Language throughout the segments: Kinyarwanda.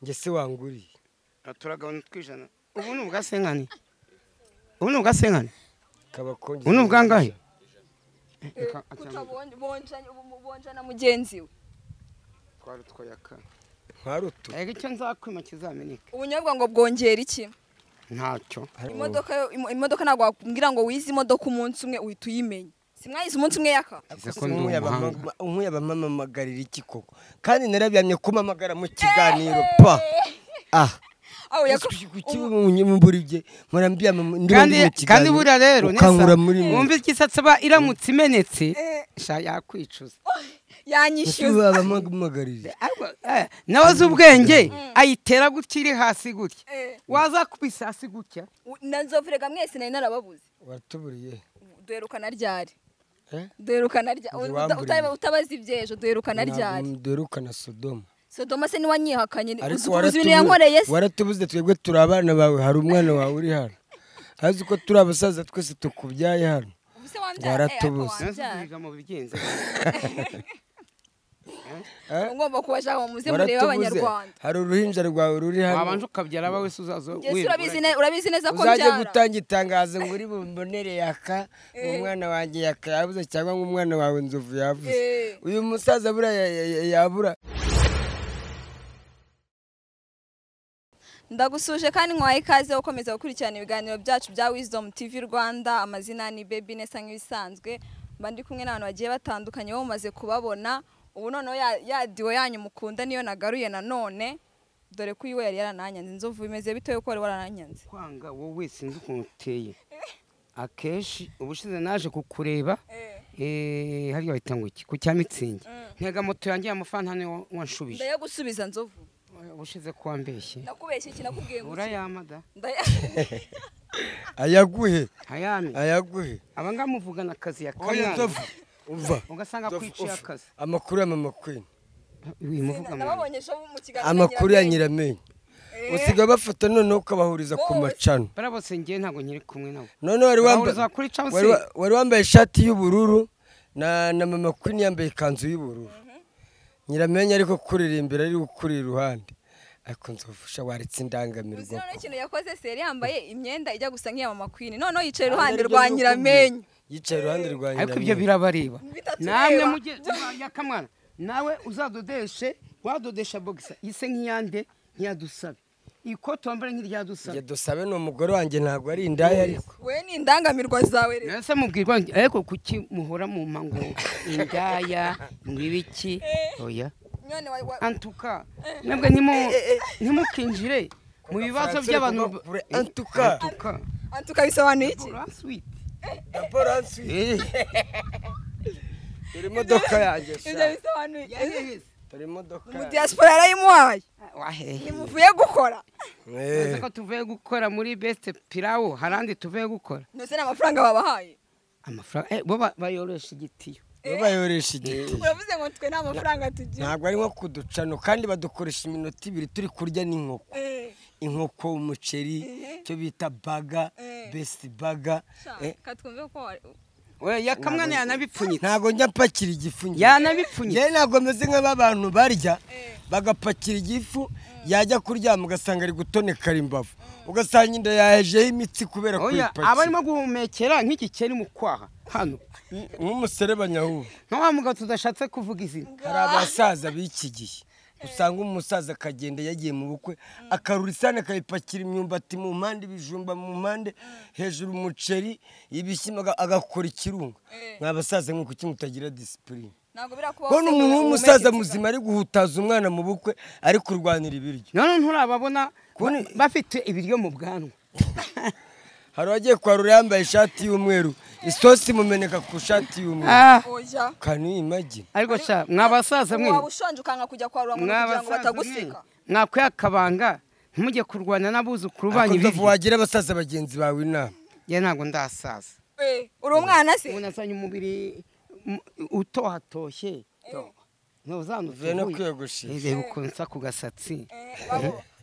Njye se wanguriye turagabana twijana. Ubu ni ubwa senkani. Ubu ni ubwa senkani. Kabakonje. Ubu ni ubwangahe? Kutabonye bonja na mugenzi we. Twarutwoyaka. Nkarutu. Ega icyo nzakwima kizamenyeka. Ubunyobwa ngo bwongera iki? Ntacyo. Imodoka ntabwo wakubwira ngo wize imodoka umunsi umwe uhita uyimenya. Simwayize umunsi umwe yaka. Nkuyabamamagarira iki koko? Kandi narabyamye kumamagara mu kiganiro pa. Ah. Aho yaka. Kandi buriya rero wumva igisatsi ba iramutse imenetse sha yakwicuza. Yanyishyuza. Nawe azi ubwenge ayitera gutya iri hasi gutya. Waza kubisa hasi gutya. Na nzovurega mwese nari narababuze. Watuburiye. Duherukana ryari? Duherukana ryari? Utabazi ibyejo duherukana ryari? Duherukana Sodoma. Sodoma se niwanyihakanye uzi ibintu yankoreye se? Waratubuze twebwe turi abana bawe, hari umwana wawe uri hano. Azi ko turi abasaza twese tukubyaye hano. Waratubuze. Ngomba kubashaka muze murebe abanyarwanda. Hari uruhinja rwawe ruri hano. Wabanje ukabyara abawe se uzazo. Urabizi neza ko mbyara. Uzajye gutanga itangazo ngo uri bumbonere yaka umwana wanjye yaka yabuze cyangwa ngo umwana wawe Nzovu yavuze. Uyu musaza bura yabura. Ndagusuje kandi nkwaye ikaze ukomeza gukurikirana ibiganiro byacu bya Wisdom TV Rwanda. Amazina ni Baby Nessa nk'ibisanzwe, mba ndi kumwe n'abantu bagiye batandukanye bo mumaze kubabona. Ubu noneho ya diwo yanyu mukunda niyo nagaruye nanone, dore ko iwe yari yarananyanze. Nzovu bimeze bite yuko wari warananyanze? Kwanga wowe sinzi ukuntu uteye. Akenshi ubushize naje kukureba hariya bahita ngo iki ku cya Mitsingi, ntega moto yanjye y'amafanta niyo wanshubije. Ndayagusubiza Nzovu. Ubushize ko wambeshye. Nakubeshye iki? Nakubwiye ngo urayamada. Ayaguhe. Ayami. Ayaguhe. Abanga muvugana akazi ya kamwana. Umva. Ugasanga kwiciye akazi. Amakuru ya Mama Queen. Wimuvuga nababonye ejo mu kiganiro. Amakuru ya Nyiramenyo. Usiga bafata noneho ukabahuriza ku macano. Barabose ngiye ntago nkiri kumwe nabo. None wari wambaye ishati y'ubururu na Mama Queen yambaye ikanzu y'ubururu. Nyiramenyo ariko kuririmbira ari gukurira iruhande. Ariko Nzovusha waretse indangamirwa. Uzi none ikintu yakoze se? Yari yambaye imyenda ijya gusa nk'iya Mama Queen. None yicaye iruhande rwa Nyiramenyo. Yicaye iruhande rwa Nyiramenyo. Ariko ibyo birabareba. Namwe mujye yakamwana. Nawe uzadodeshe, wadodesha boxer ise nk'iyande nkiyadusabe. Ikoto wambare nk'iryadusabe. Njye dusabe ni umugore wanjye ntabwo ari indaya ariko. We ni indangamirwa zawe rero. Nese mubwirwa ariko kuki muhora mu mango indaya ngibiki? Oya. Antuka nabwo ntimukinjire mu bibazo by'abantu. Antuka. Antuka bisobanuye iki? D'abord ensuite. Dore imodoka yanjye. Ibyo bisobanuye iki? Dore imodoka. Mu diaspora yarayimuhaye. Wahehe. Nimuvuye gukora. Ese ko tuvuye gukora muri Best Pilau harandi tuvuye gukora. Nose n'amafaranga babahaye. Amafaranga bo bayoresha igitiyo. Bayoresha igiti. Uravuze ngo twe nta mafaranga tugira. Ntabwo ari nko kuducano kandi badukoresha iminota ibiri turi kurya n'inkoko. Inkoko, umuceri, cyo bita baga, best baga. Katwumve ko we yakamwana yanabipfunyitse. Ntabwo njya mpakira igifu njye. Yanabipfunyitse. Njye ntabwo meze nk'abantu barya bagapakira igifu yajya kuryama ugasanga ari gutonekara imbavu. Ugasanga inda yahejeho imitsi kubera kwipakira. Abarimo guhumekera nk'igikeri mu kwaha hano. Nk'umuserebanya ahubwo. Nka wa mugabo tudashatse kuvuga izina. Hari abasaza b'iki gihe usanga umusaza akagenda yagiye mu bukwe akarura isahani akayipakira imyumbati mu mpande, ibijumba mu mpande, hejuru umuceri, ibishyimbo, agakora ikirunga. Mwa basaza mwe kuki mutagira discipline? Ntabwo birakubaho. Kubona umuntu w'umusaza muzima ari guhutaza umwana mu bukwe ari kurwanira ibiryo. None nturababona bafite ibiryo mu bwanwa. Hari uwagiye kwarura yambaye ishati y'umweru, isosi imumeneka ku ishati y'umweru. Can you imagine? Ariko sha mwabasaza mwe. Waba ushonje ukanga kujya kwarura ngo kugira ngo bataguseka. Mwakwiye akabanga ntimujye kurwana n'abuzukuru banyu ibiryo. Wagira abasaza bagenzi bawe inama. Njye ntabwo ndasaza. Uri umwana se? Ubu nasanye umubiri utohatoshye. Uvuye no kwiyogoshesha. Reba ukuntu nsa ku gasatsi.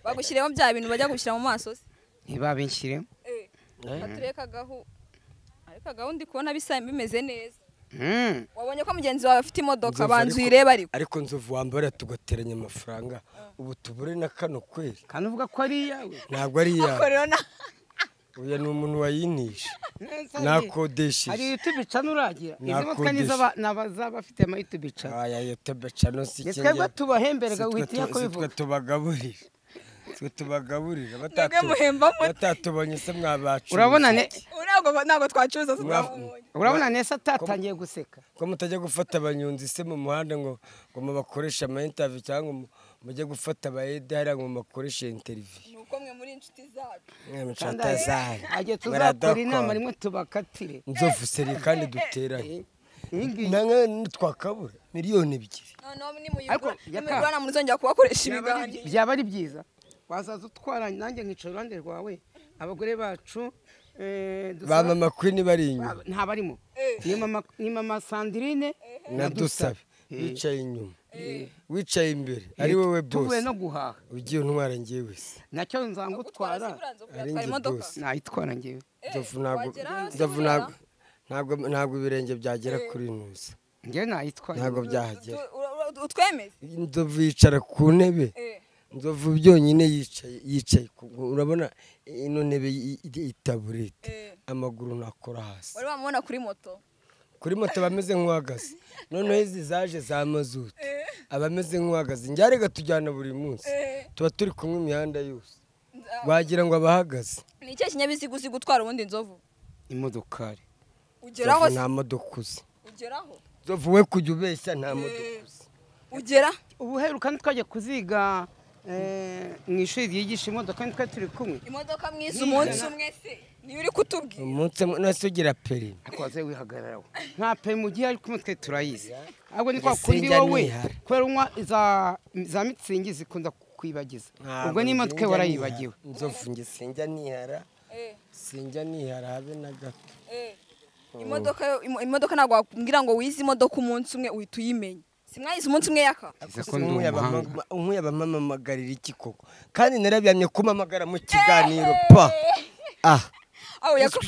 Bagushyiremo bya bintu bajya gushyira mu maso se? Ntibabinshyiremo. Katureka agahu. Ariko agahu ndi kubona bisa bimeze neza. Wabonye ko mugenzi wawe afite imodoka, banza uyirebe ariko. Ariko Nzovu wambara tugateranya amafaranga ubu tubure na kano kweli. Kandi uvuga ko ari iyawe. Ntabwo ari iyawe. Uyu ni umuntu wayinisha. Nakodesheje. Hari YouTube channel uragira. Izi modoka ni z'abafite ama YouTube channel. Aya YouTube channel si kinge. Twebwe tubahemberega uhitiye ko bivuga. Twe tubagaburira. Twe tubagaburira batatubonye se mwabacu. Urabona ne ntabwo twacuruza tutabonye. Urabona nese atatangiye guseka. Ko mutajya gufata abanyonzi se mu muhanda ngo mubakoreshe ama interview cyangwa mujye gufata abayede hariya ngo mubakoreshe interview. Nuko mwe muri inshuti zacu. Mwe inshuti zacu. Ajye tuzakora inama rimwe tubakatire. Nzovu seri kandi duteranye. Nange twakabura miliyoni 2. Noneho nimuyigura muzongera kubakoresha ibiganiro. Byaba ari byiza. Wazaza utwara nanjye nkicara iruhande rwawe abagore bacu ba mama Queen bari inyuma. Nta barimo. Ni mama Sandrine na Dusabe bicaye inyuma. Wicaye imbere ari wowe boss. Tuvuye no guhaha. Ugiye untwara ngewe se. Nacyo nzangutwara. Nayitwara ngewe. Nzovu ntabwo ibirenge byagera kuri ntuza. Ngewe nayitwara. Ntabwo byahagera. Utwemeze. Nzovu yicara ku ntebe. Nzovu byonyine yicaye urabona ino ntebe itaburete amaguru nakora hasi. Wari wamubona kuri moto? Kuri moto bameze nk'uhagaze. Noneho izi zaje za mazutu abameze nk'uhagaze. Njyarega tujyana buri munsi tuba turi kumwe imihanda yose wagira ngo abahagaze. Ni ikihe kinyabiziga uzi gutwara ubundi Nzovu? Imodokari. Ugeraho? Nta modoka uzi. Ugeraho? Nzovu we kujya ubeshya nta modoka uzi. Ugera? Ubuheruka ntitwajya kuziga mu ishuri ryigisha imodoka nitwe turi kumwe. Imodoka mwiza umunsi umwe se niyo uri kutubwira. Umunsi umwe nase ugira perimi. Ariko waze wihagararaho. Nta perimi ugiye ariko twe turayizi. Ahubwo ni kwa kundi wowe kubera unywa za mitsingi zikunda kukwibagiza. Ubwo ni imodoka warayibagiwe. Nzovu nge sinjya nihara. Sinjya nihara habe na gato. Imodoka ntabwo wakubwira ngo wize imodoka umunsi umwe uhita uyimenya. Simwayize umunsi umwe yaka. Umwe yabamamagarira iki koko? Kandi narabyamye kumamagara mu kiganiro pa. Ah. Aho yaka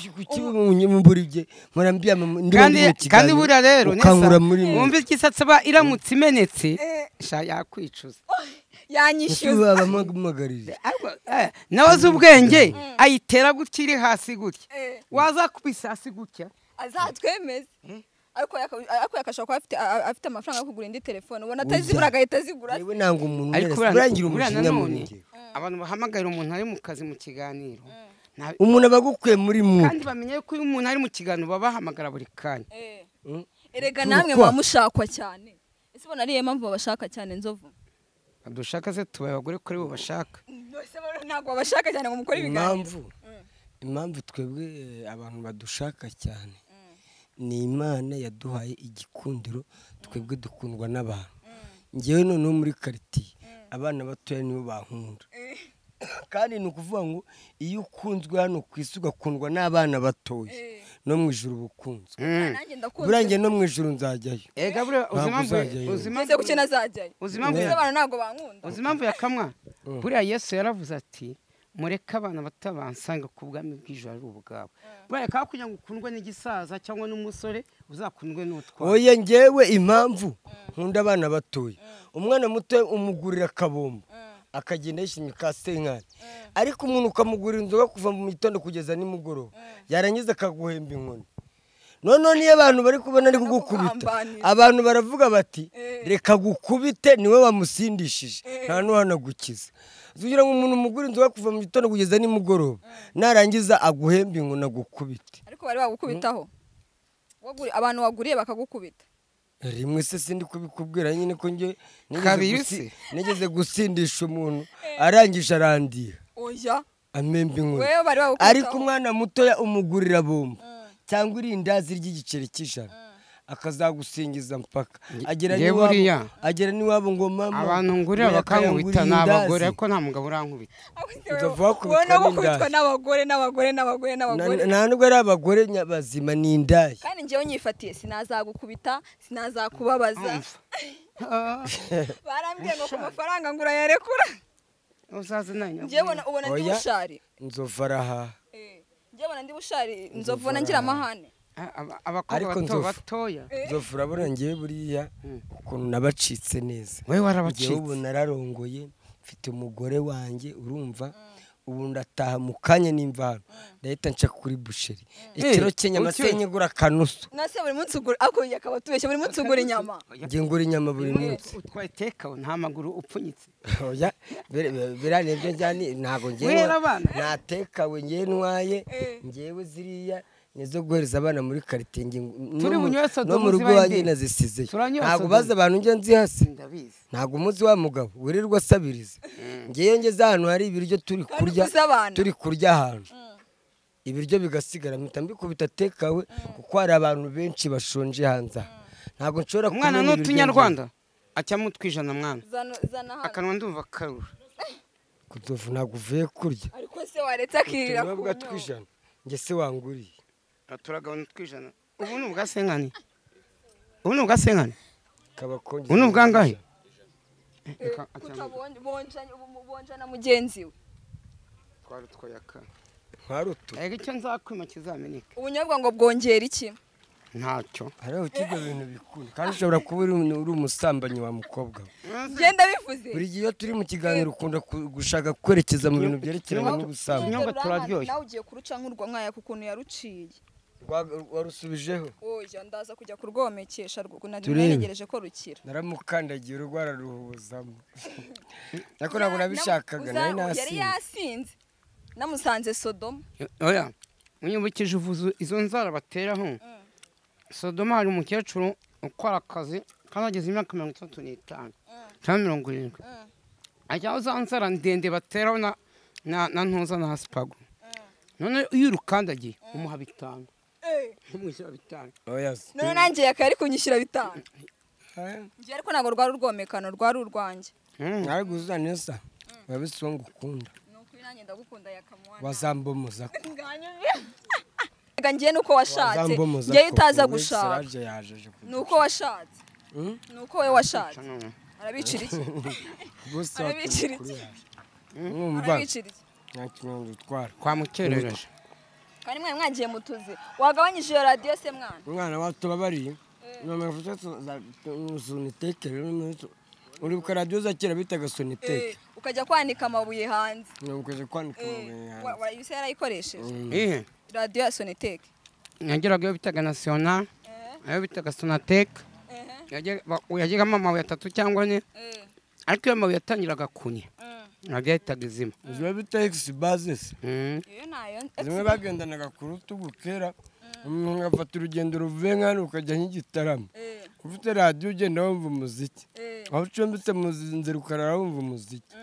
kandi buriya rero wumva igisatsi aba iramutse imenetse sha yakwicuza. Yanyishyuza. Nawe azi ubwenge ayitera gutya iri hasi gutya. Wazakubisa hasi gutya. Azatwemeze. Ariko yakashobora kuba afite amafaranga yo kugura indi telefone ubona atazibura agahita azigura. Yewe nanga umuntu urangira umujinya muri njye. Abantu bahamagarira umuntu ari mu kazi mu kiganiro. Umuntu aba agukuye muri mu. Kandi bamenye ko iyo umuntu ari mu kiganiro babahamagara buri kanya. Erega namwe muba mushakwa cyane. Ese ubona ariyo mpamvu babashaka cyane Nzovu? Badushaka se tubaye abagore kuri bo bashaka. Ntabwo babashaka cyane ngo mukore ibiganiro. Impamvu twebwe abantu badushaka cyane ni Imana yaduhaye igikundiro twebwe dukundwa n'abantu. Ngewe noneho muri quartier abana batoya nibo bankunda. Kandi ni ukuvuga ngo iyo ukunzwe hano ku isi ugakundwa n'abana batoya no mu ijuru bukunzwe. Burangiye no mu ijuru nzajyayo. Ega buriya uzi impamvu yakamwa? Buriya Yesu yaravuze ati mureke abana bato bansanga ku bwami bw'ijuru ari ubwabo. Buriya ka kugira ngo ukundwe n'igisaza cyangwa n'umusore uzakundwe n'utwana. Oya ngewe impamvu nkunda abana batoya. Umwana muto umugurira akabombo akagenda yishimye ka senkani. Ariko umuntu ukamugurira inzoga kuva mu gitondo kugeza nimugoroba yarangiza akaguhemba inkoni. Noneho niyo abantu bari kubona ari kugukubita abantu baravuga bati reka gukubite niwe wamusindishije nta n'uhanagukiza. Kugira ngo umuntu umugure inzoga kuva mu gitondo kugeza nimugoroba narangiza aguhemba inkoni agukubite. Ariko bari bagukubitaho. Abantu waguriye bakagukubita. Rimwe se sindi kubikubwira nyine ko nge nigeze gusindisha umuntu arangije arandiha. Oya. Amemba inkoni. Ariko umwana mutoya umugurira bombo cyangwa irindazi ry'igiceri cy'ijana akazagusingiza mpaka agera n'iwabo ngo mama. Abantu ngurira bakankubita ni abagore ariko nta mugabo urankubita. Ubona n'abagore n'abagore n'abagore n'abagore. Nta nubwo ari abagore bazima ni indaya. Kandi njyewe nyifatiye sinazagukubita sinazakubabaza. Barambwiye ngo ku mafaranga ngura yarekura. Uzaza nanjye. Njyewe ubona ndi bushari. Nzovu araha. Njyewe ubona ndi bushari Nzovu ngira amahane. Abakobwa bato batoya. Nzovu urabona ngewe buriya ukuntu nabacitse neza. Wewe warabacitse. Ubu nararongoye mfite umugore wanjye urumva. Ubu ndataha mu kanya n'imvano ndahita nca kuri busheri ikiro cy'inyama senyigura kanusu. Nase buri munsi ugura ako yakaba tubeshye buri munsi ugura inyama. Ngiye ngura inyama buri munsi. Utwaye teka nta maguru upfunyitse. Oya birane byo njyani ntago ngiye natekawe ngiye ntwaye ngewe ziriya nizo guhereza abana muri quartier ngi no mu rugo wanjye nazisize. Ntago baza abantu nge nzi hasi. Ntago umuzi wa mugabo wirirwa asabiriza. Ngiye ngeze ahantu hari ibiryo turi kurya turi kurya ahantu ibiryo bigasigara mpita mbikubita tekawe kuko hari abantu benshi bashonje hanze. Ntago nshobora kumenya umwana n'utunyarwanda acyamutwijana mwana akanwa ndumva karura kuzovu ntago uvuye kurya. Ariko se waretse akirira ku twijana nge se wanguriye turagabana twijana. Ubu ni ubwa senkani. Ubu ni ubwa senkani. Ubu ni ubwangahe? Bonja na mugenzi we. Twarutwoyaka. Twarutu. Ega icyo nzakwima kizameneka. Ubunyobwa ngo bwongera iki? Ntacyo. Hariho ukibyo bintu bikunda. Kandi ushobora kuba uri umusambanyi wa mukobwa. Ngenda bivuze. Buri gihe iyo turi mu kiganiro ukunda gushaka kwerekeza mu bintu byerekeranye n'ubusambanyi. Ubunyobwa turaryoshye. Nawe ugiye kuruca nk'urwa nkaya kukuntu yaruciye. Warusubijeho. Oya ndaza kujya kurwomekesha naregereje ko rukira. Naramukandagiye urwara ruhuzamo. Nako ntabwo nabishakaga nari nasinze. Yari yasinze. Namusanze Sodoma. Oya unyibukije uvuze izo nzara bateraho. Sodoma hari umukecuru ukora akazi kandi ageze imyaka 35 cyangwa 70. Ajya za nzara ndende bateraho na na ntuza na spago. None iyo urukandagiye umuha 5. Umwishyura 5. Oya. None nanjye yakari kunyishyura 5. Ngiye ariko ntabwo rwari urwomekano rwari urwanjye. Ariko uzanesa babisonga ukunda. Nuko nanjye ndagukunda yakamwana. Wazambomoza. Ngiye nuko washatse. Ngiye utaza gushaka. Nuko washatse. Nuko we washatse. Arabicira iki? Arabicira iki? Arabicira iki? Nta kintu dutwara. Kwa mukerereje. Kandi mwe mwagiye mutuzi. Wagabanyije iyo radio se mwana? Mwana watubabariye. None mvuze Soniteke rero uri radio za kera bitaga Soniteke. Ukajya kwanika amabuye hanze. Ukajya kwanika amabuye hanze. Warayise yarayikoresheje. Radio ya Soniteke. Nageraga iyo bitaga National, ayo bitaga Sonatec. Yajyagamo amabuye 3 cyangwa 4. Ariko iyo amabuye yatangiraga kunya. Ntabwo yahitaga izima. Ziba bita X bases. Iyo nayo zimwe bagendanaga ku rutugu kera umuntu agafata urugendo ruvuye nk'ahantu ukajya nk'igitaramo. Ufite radiyo ugenda wumva umuziki. Aho ucumbitse mu nzira ukarara wumva umuziki.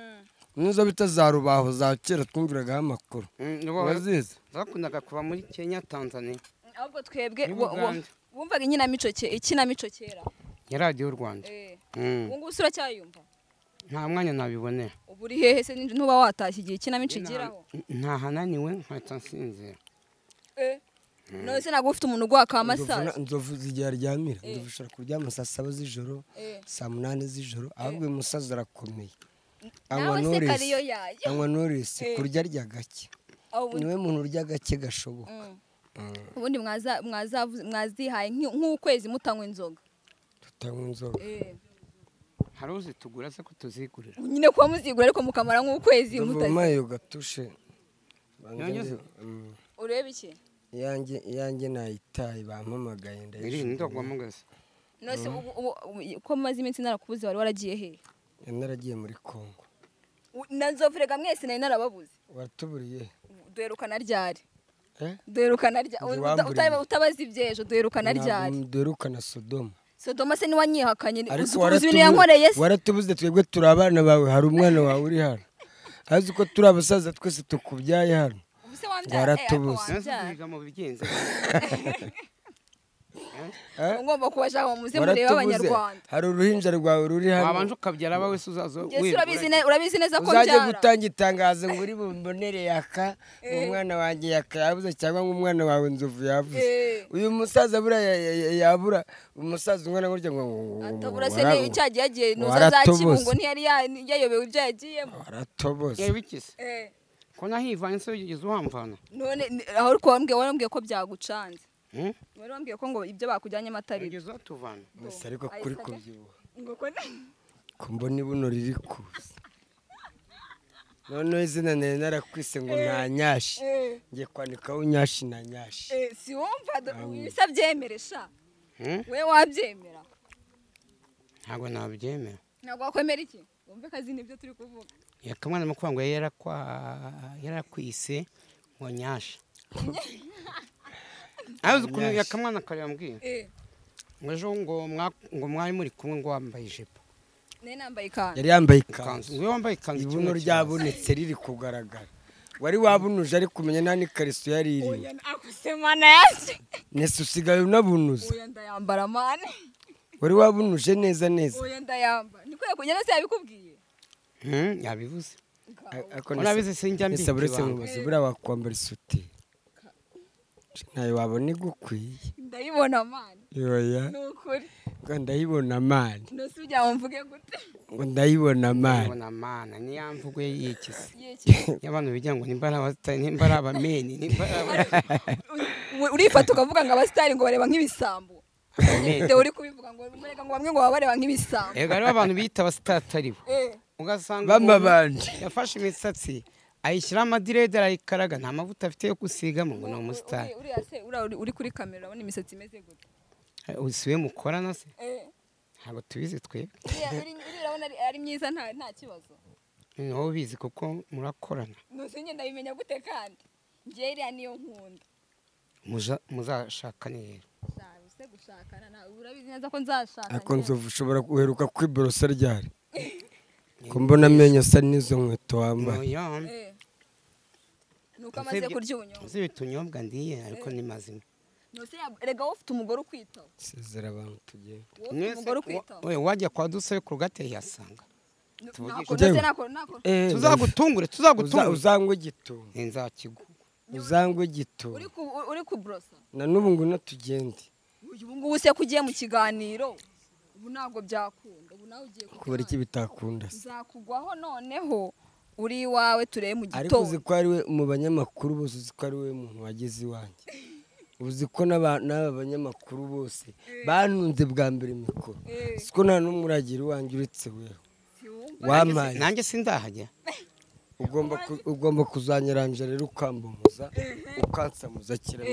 Nizo bita za rubaho za kera twumviragaho amakuru. Urazizi? Zakundaga kuva muri Kenya, Tanzania. Ahubwo twebwe wumvaga ikinamico kera. Ya radiyo Rwanda. Ubu ngubu uracyayumva? Nta mwanya nabibonera. Ubu uri hehe se ntuba watashye igihe ikinamico igeraho? Ntahananiwe nkahita nsinzira. None se ntabwo ufite umuntu uguha ka massage? Nzovu zigiye aryamira. Nzovu ushobora kuryama saa 7 z'ijoro, saa 8 z'ijoro, ahubwo uyu musaza arakomeye. Anywa Knowless kurya arya gake. Niwe muntu urya gake gashoboka. Ubundi mwazihaye nk'ukwezi mutanywa inzoga. Tutanywa inzoga. Hari uzitugura se ko tuzigurira? Nyine kuba muzigura ariko mukamara nk'ukwezi mutazi. Mayo gatushe. Urebe iki? Yanjye nayitaye bampamagaye ndayishimye. Iri ndagwamagaze. Nose ko maze iminsi narakubuze wari waragiye he? Naragiye muri Kongo. Na Nzovurega mwese nari narababuze. Watuburiye. Duherukana ryari? Duherukana ryari? Utabazi ibyejo duherukana ryari? Duherukana Sodoma. Sodoma se niwanyihakanye uzi ibintu yankoreye se? Waratubuze twebwe turi abana bawe hari umwana wawe uri hano. Azi ko turi abasaza twese tukubyaye hano. Waratubuze. Ngomba kubashaka muze murebe abanyarwanda. Hari uruhinja rwawe ruri hano. Wabanje ukabyara abawe se uzazo. Urabizi neza ko mbyara. Uzajye gutanga itangazo ngo uri bumbonere yaka umwana wanjye yaka yabuze cyangwa ngo umwana wawe Nzovu yavuze. Uyu musaza bura yabura umusaza umwana gutya ngo atabura se ni icyagiye yagiye nuza za Kibungo ntiyari yayobewe ibyo yagiyemo. Waratobose. Yabikise. Ko nahivanye se ugeze uhamvana. None aho uri kumbwiye warambwiye ko byagucanze. Wari wambwiye ko ngo ibyo bakujyanyemo atari byo. Ugeze tuvana. Gusa ariko kuri kubyibuha. Ngo ko Ko mbona ibuno riri kuza. Noneho izina nari narakwise ngo nta nyashi. Ngiye kwandikaho nyashi na nyashi. Si wumva ibisa byemere sha. We wabyemera? Ntabwo nabyemera. Ntabwo wakwemera iki? Wumve kazi nibyo turi kuvuga. Yakamwana mukuba ngo yarakwise ngo nyashi. Azi ukuntu yakamwana kare yambwiye. Ngo ejo ngo mwari muri kumwe ngo wambaye ijipo. Ne nambaye ikanzu. Yari yambaye ikanzu. Ngo wambaye ikanzu ibuno ryabonetse riri kugaragara. Wari wabunuje ari kumenya nta n'ikariso yari irimo. Oya akusemana yaje. Nese usigaye unabunuza. Oya ndayambara mane. Wari wabunuje neza neza. Oya ndayambara. Niko yakunyana se yabikubwiye? Yabivuze. Urabizi sinjya mbika. Ese mubaze buriya wakwambara isuti. Ntayo wabona igukwiye. Ndayibona mane. Oya. Nukuri. Ngo ndayibona mane. Nose ujya wumvuge gute? Ngo ndayibona mane. Ndayibona mane ni ya mvugo yikise. Y'abantu bigira ngo nimba ari abameni nimba urifata ukavuga ngo abasitari ngo bareba nk'ibisambo. Nde uri kubivuga ngo mureka ngo bamwe ngo babareba nk'ibisambo. Ego ari abantu bita abasitari atari bo. Ugasanga bamabanje yafashe imisatsi ayishyira amadirede arayikaraga nta mavuta afite yo gusigamo ngo ni umusitari. Uriya se uri kuri kamera urabona imisatsi imeze gute? Usiwe mukorana se? Ntabwo tubizi twebwe. Uriya urabona ari myiza nta kibazo. Ni wowe ubizi kuko murakorana. Nose njye ndabimenya gute kandi? Njye iriya niyo nkunda. Muzashakane rero. Se gushakana nawe urabizi neza ko nzashaka. Ariko Nzovu ushobora guheruka kwiborosa ryari? Ko mbona amenyo asa n'izo nkweto wambaye. Nuko amaze kurya ubunyobwa. Uzi ibitunyobwa ndiye ariko ni mazima. Nose rega wowe ufite umugore ukwitaho. Sezera abantu tugiye. Umugore ukwitaho. Oye wajya kwa Dusabe ku rugate yasanga. Tuzagutungure tuzagutungure uzangwe igituba. Nzakiguha. Uzangwe igituba. Uri kubrosa. Na n'ubu ngwino tugende. Ubu ngubu se kugiye mu kiganiro. Ubu ntabwo byakunda. Ubu nawe ugiye kubera iki bitakunda? Nzakugwaho noneho uri iwawe turebe mu gitondo. Ariko uzi ko ari we mu banyamakuru bose, uzi ko ari we muntu wageze iwanjye. Uzi ko n'aba banyamakuru bose banunze bwa mbere mikoro. Siko nta n'umwe uragira iwanjye uretse wewe. Wampaye. Nanjye sindahajya. Ugomba kuzanyaranja rero ukambomoza ukansamuza kiramo.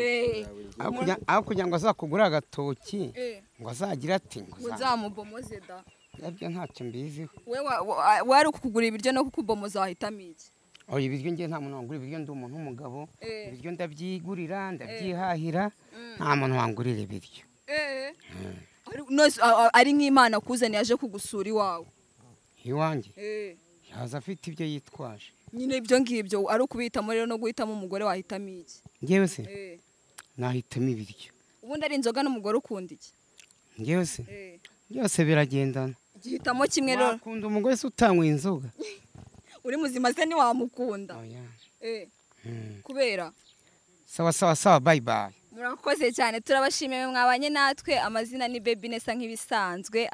Aho kugira ngo azakugure agatoki ngo azagira ati ngo nzamubomoze da. Nabyo ntacyo mbiziho. We wari kukugura ibiryo no kukubomoza wahitamo iki? Oya ibiryo ngiye nta muntu wangura ibiryo, ndi umuntu w'umugabo. Ibiryo ndabyigurira ndabyihahira nta muntu wangurira ibiryo. Ari nk'Imana kuzaniye aje kugusura iwawe. Iwanjye? Yaza afite ibyo yitwaje. Nyine ibyo ngibyo ari ukubitamo rero no guhitamo umugore wahitamo iki? Ngewe se? Nahitamo ibiryo. Ubundi ari inzoga n'umugore ukunda iki? Ngewe se? Byose biragendana. Gihitamo kimwe rero. Wakunda umugore se utanywa inzoga? Uri muzima se ntiwamukunda. Kubera? Sawa sawa sawa, bye bye. Murakoze cyane turabashimiye mwabanye natwe. Amazina ni Baby Nessa nk'ibisanzwe.